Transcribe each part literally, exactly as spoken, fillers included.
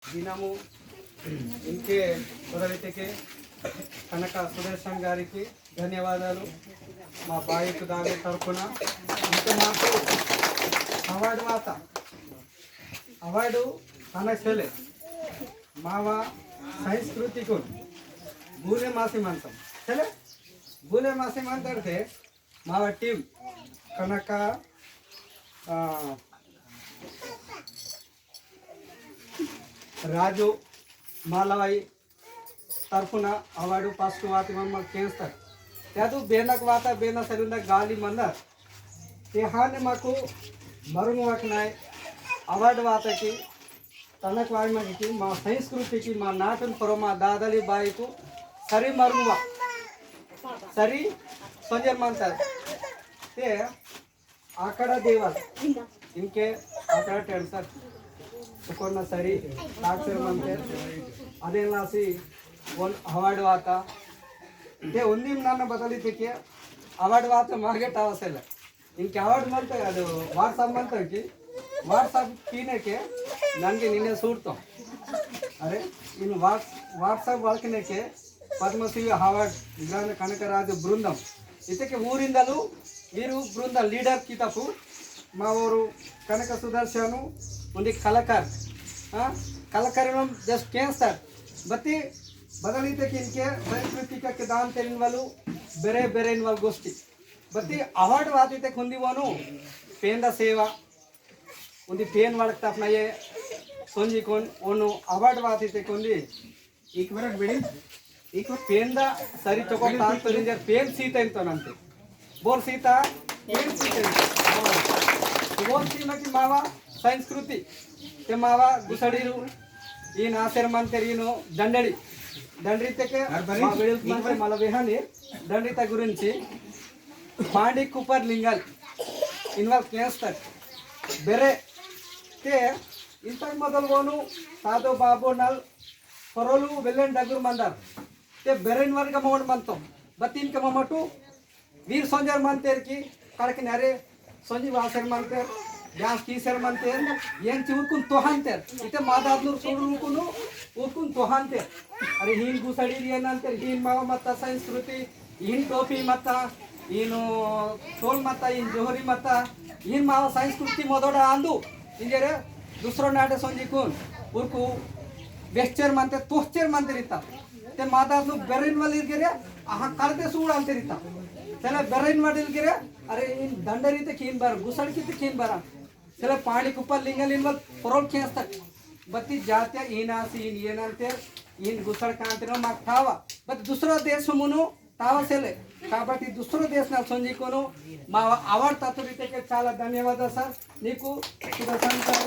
दिनमु इंके उदवितके कनक सुदर्शन गारिकी धन्यवादालु। मा बाईकु दानि तरपुना इंके माकु award वाता। Award तन सेले मावा संस्कृतिकुन बूले मासी मंतम। सेले बूले मासी मंतरते मावा team कनक, आ, राजू मालवाई तरफुना award first वाती मम्मा केंस्तर। त्यादु बेनक वाता बेना सरुंदा गाली मंदर। ते हाने माकु मरुंग वकनाय award वाता की तनक वाई माकी की मा संस्कृति की मा नाटन परो मा दादली बाई को सरी मरुंग वा। सरी संजय मंदर। ते आकड़ा देवल इंके आकड़ा टेंसर सुकोन्ना सरी ताक्सर मंते अदेन लासी ओन award वाता। ते उन्दी नन्ना बदली तेके award वाता मागे टावसेला। इंके award मंता अदु WhatsApp मंता की WhatsApp कीनेके ननके निन्ने सूड़तो। अरे इन Whats-, WhatsApp वड़कनेके पद्मश्री award ग्रांड कनकराजु बृंदम इतके ऊरिंदलु वीरु बृंद leader कितपु मावोरु कनक सुदर्शनु उंदी कलाकार। आ, कलाकार एवं just केंस्तर बत्ती बदली तेके इंके सांस्कृतिक के दान तेरिन वालु बेरे बेरे इन वाल गोष्ठी बत्ती award वाती ते खुंदी वोनु पेंदा सेवा उंदी पेन वड़कता अपना ये सोंजी कोन ओनु award वाती ते कुंदी एक मिनट बेड़ी। एक पेंदा सरी चोको तान तो निंजर पेन सीता इन तो नंते। बोल सीता, पेन सीता इन तो। बोल सीमा की मावा संस्कृति। ते मावा गुसड़ी रू, इन आसेर मंतेर इनु दंडड़ी। दंडड़ी तेके हर बारी मा वेड़ल एक मंतेर बारी। मला वेहानी दंडड़ी ता गुरिंची पांडी कुपर लिंगल इनवाल केंस्तर। बेरे ते इंतक मदल वोनु सादो बाबो नल पोरोलु वेल्लेन डगुर मंदर। ते बेरेन वर्ग मोड़ मंतो। बत्तीन के ममटु वीर सोंजर मंतेर की कड़क नरे सोंजी वासेर मंतेर, ब्यास कीसेर मंतेर, येन ची उरकुन तोहंतेर। इते मादादलुर सुडुलकुनु उरकुन तोहंतेर। अरे हीन गुसड़ी येन अंतेर, हीन मावा मत्ता संस्कृति, इन टोपी मत्ता, इन तोल मत्ता, इन जोहरी मत्ता, इन मावा संस्कृति मदोड़ा आंदु। इंजेरे दूसरो नाटे सोंजी कुन उरकु वेस्चेर मंते, तोहचेर मंते रिता। ते माता नु बेरेन वाली गिरे, आहा करते सूड़ अंते रिता। चले बेरेन वाली गिरे, अरे इन दंडरी ते कीन बार, गुसड़ की ते कीन बारा। चले पानी कुपर लिंगल इन वाल परोल खेस तक। बत्ती जात्या इन आसी, इन येन अंते, इन गुसड़ कांते नो माक ठावा। बत दूसरो देश मुनु तावसेले। काबट्टी दूसरो देश ना सोंजी कोनो मावा award तातुरिते के चाला धन्यवाद सर। नीकु सुदर्शन सर,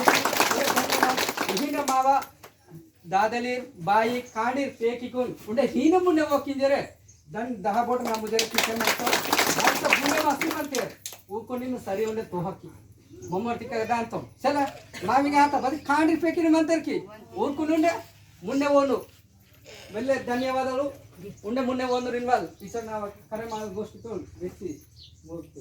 इहिंगा मावा दादलीर बाई कांडीर पेकिकुन उंडे हीन मुन्ने वो किंजरे दन दहा बोट ना मुझे किचन में तो दान तो बुने मासी मंतेर। उरकुन इन सरी उंडे तोहकी मम्मर तिका दान तो चला मामिंग आता बदी कांडीर पेकिन मंतेर की उरकुन उंडे मुन्ने वोनु। वेल्ले धन्यवादालु। उंडे मुन्ने वोनु रिन्वाल इचर ना कार्यक्रम गोष्ठी तो व्यक्ति मूर्ति।